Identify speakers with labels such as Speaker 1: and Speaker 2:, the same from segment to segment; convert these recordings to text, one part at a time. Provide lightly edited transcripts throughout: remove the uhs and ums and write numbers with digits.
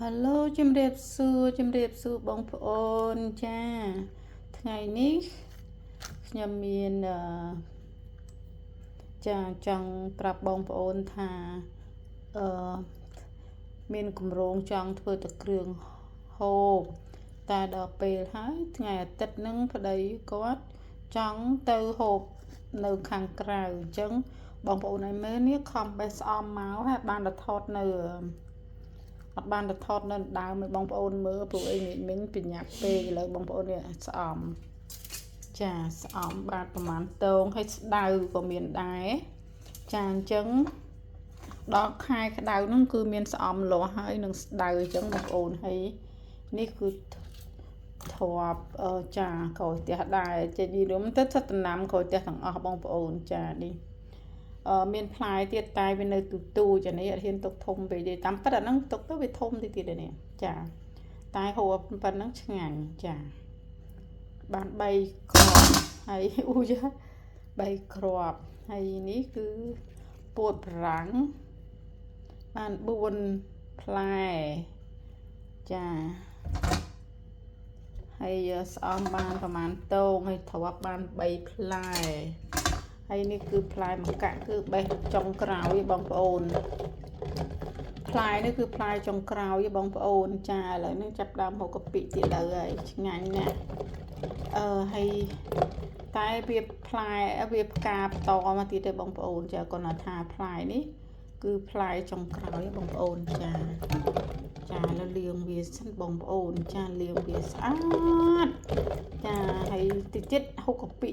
Speaker 1: Hello ជំរាបសួរជំរាបសួរបងប្អូនចាថ្ងៃនេះខ្ញុំមានអឺចាចង់ប្រាប់បងប្អូនថាអឺមានគម្រោងចង់ធ្វើទឹកគ្រឿងហូបតែដល់ពេលហើយថ្ងៃអាទិត្យហ្នឹងប្តីគាត់ចង់ទៅហូបនៅខាងក្រៅអញ្ចឹងបងប្អូនឲ្យមើលនេះខំបេះស្អំមកហើយបានទៅថតនៅ អត់បានទៅថតនៅដើមឲ្យបងប្អូនមើលព្រោះអីមិញមិញបញ្ញាប់ពេកឥឡូវបងប្អូននេះស្អំចាស្អំបាទប្រហែលតងហើយស្ដៅក៏មានដែរចាអញ្ចឹងដល់ខែក្តៅហ្នឹងគឺមានស្អំលាស់ហើយនឹងស្ដៅអញ្ចឹងបងប្អូនហើយនេះគឺទ្របចាក្រោយផ្ទះដែរចេញយីរំទៅសិតតំណាំក្រោយផ្ទះទាំងអស់បងប្អូនចានេះ អឺមានផ្លែទៀតតែវានៅទូទូចានេះអត់ហ៊ានទុកធំពេកទេតាមពិតអាហ្នឹងទុកទៅវាធំតិចទៀតនេះចាតែហូបប៉ុណ្ណឹងឆ្ងាញ់ចាបាន3គ្រាប់ហើយអូយ៉ា3គ្រាប់ហើយនេះគឺពោតប្រាំងបាន4ផ្លែចាហើយស្អំបានប្រហែលតងហើយទ្រាប់បាន3ផ្លែហើយនេះគឺផ្លែម្កាក់គឺបេះចុងក្រោយបងប្អូនផ្លែនេះគឺផ្លែចុងក្រោយបងប្អូនចាឥឡូវនេះចាប់ដើមហូបកាពិទៀតលើហើយឆ្ងាញ់ណាស់អឺហើយតែវាផ្លែវាផ្កាបន្តមកទៀតទេបងប្អូនចាគាត់ថាផ្លែនេះគឺផ្លែចុងក្រោយបងប្អូនចាចាលើលាងវាសិនបងប្អូនចាលាងវាស្អាតចាហើយតិចទៀតហូបកាពិ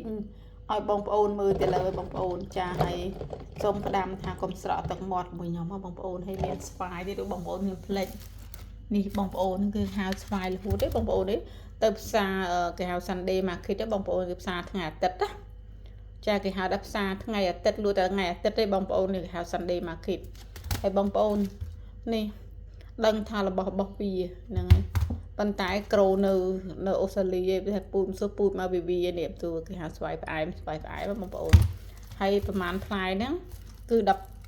Speaker 1: ឲ្យបងប្អូនមើលទៅលើបងប្អូនចាហើយសូមផ្ដាំថាកុំស្រក់ទឹកមាត់មួយខ្ញុំបងប្អូនហើយមានស្វាយទៀតបងប្អូនមានផ្លិចនេះបងប្អូនគឺហៅស្វាយរហូតទេបងប្អូនទេទៅផ្សារគេហៅ Sunday Market ទេបងប្អូនគឺផ្សារថ្ងៃអាទិត្យណាចាគេហៅថាផ្សារថ្ងៃអាទិត្យលក់តែថ្ងៃអាទិត្យទេបងប្អូននេះគេហៅ Sunday Market ហើយបងប្អូននេះដឹងថារបស់របស់វាហ្នឹងហើយប៉ុន្តែក្រូនៅនៅអូស្ត្រាលីឯងថាពូជសួរពូជមកពីវានេះទូគេហៅស្វាយផ្អែមស្វាយផ្អែមបងប្អូនហើយប្រហែលផ្លែហ្នឹងគឺ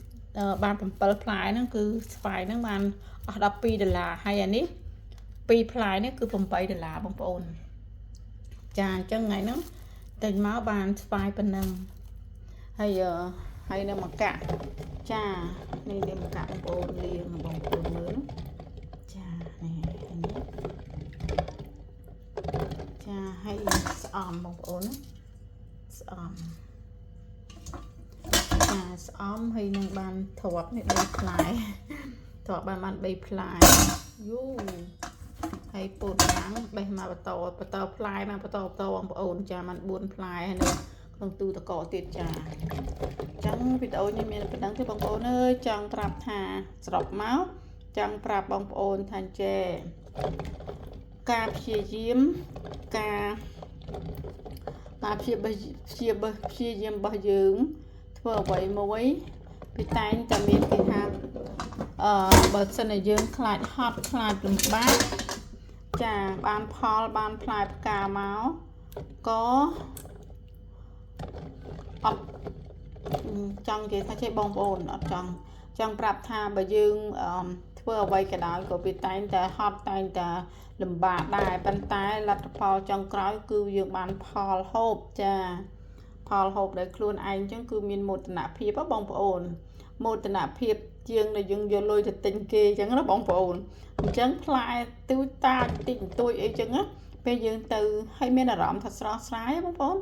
Speaker 1: 10បាន7ផ្លែហ្នឹងគឺស្វាយហ្នឹងបានអស់12ដុល្លារហើយអានេះ2ផ្លែនេះគឺ8ដុល្លារបងប្អូនចាអញ្ចឹងថ្ងៃហ្នឹងទិញមកបានស្វាយប៉ុណ្ណឹងហើយហើយនៅមកកាក់ចានេះនេះមកកាក់បងប្អូនលាងបងប្អូនមើលចានេះនេះចាហើយស្អំបងប្អូនស្អំចាស្អំហើយនឹងបានទ្រាប់នេះ3ផ្លែទ្រាប់បានបាន3ផ្លែយូហើយពោតប្រាំងបេះមកបន្តបន្តផ្លែមកបន្តបន្តបងប្អូនចាបាន4ផ្លែហើយនៅក្នុងទូតកកទៀតចាអញ្ចឹងវីដេអូនេះមានប៉ុណ្្នឹងទេបងប្អូនអើយចង់ប្រាប់ថាសរុបមកចង់ប្រាប់បងប្អូនថាចេការព្យាយាមការការព្យាព្យាព្យាយាមរបស់យើងធ្វើអ្វីមួយពីតែងតែមានគេថាអឺបើសិនជាយើងខ្លាចហត់ខ្លាចលំបាកចាបានផលបានផ្លែផ្កាមកក៏អត់ចង់និយាយថាចេះបងប្អូនអត់ចង់ចង់ប្រាប់ថាបើយើងធ្វើអ្វីក៏ដោយក៏វាតែងតែហត់តែងតែលំបាកដែរប៉ុន្តែលទ្ធផលចុងក្រោយគឺយើងបានផលហូបចាផលហូបដោយខ្លួនឯងអញ្ចឹងគឺមានមោទនភាពបងប្អូនមោទនភាពជាងដែលយើងយកលុយទៅទិញគេអញ្ចឹងណាបងប្អូនអញ្ចឹងផ្លែទូចតាចតិចបន្តួចអីចឹងណាពេលយើងទៅឲ្យមានអារម្មណ៍ថាស្រស់ស្រាយបងប្អូន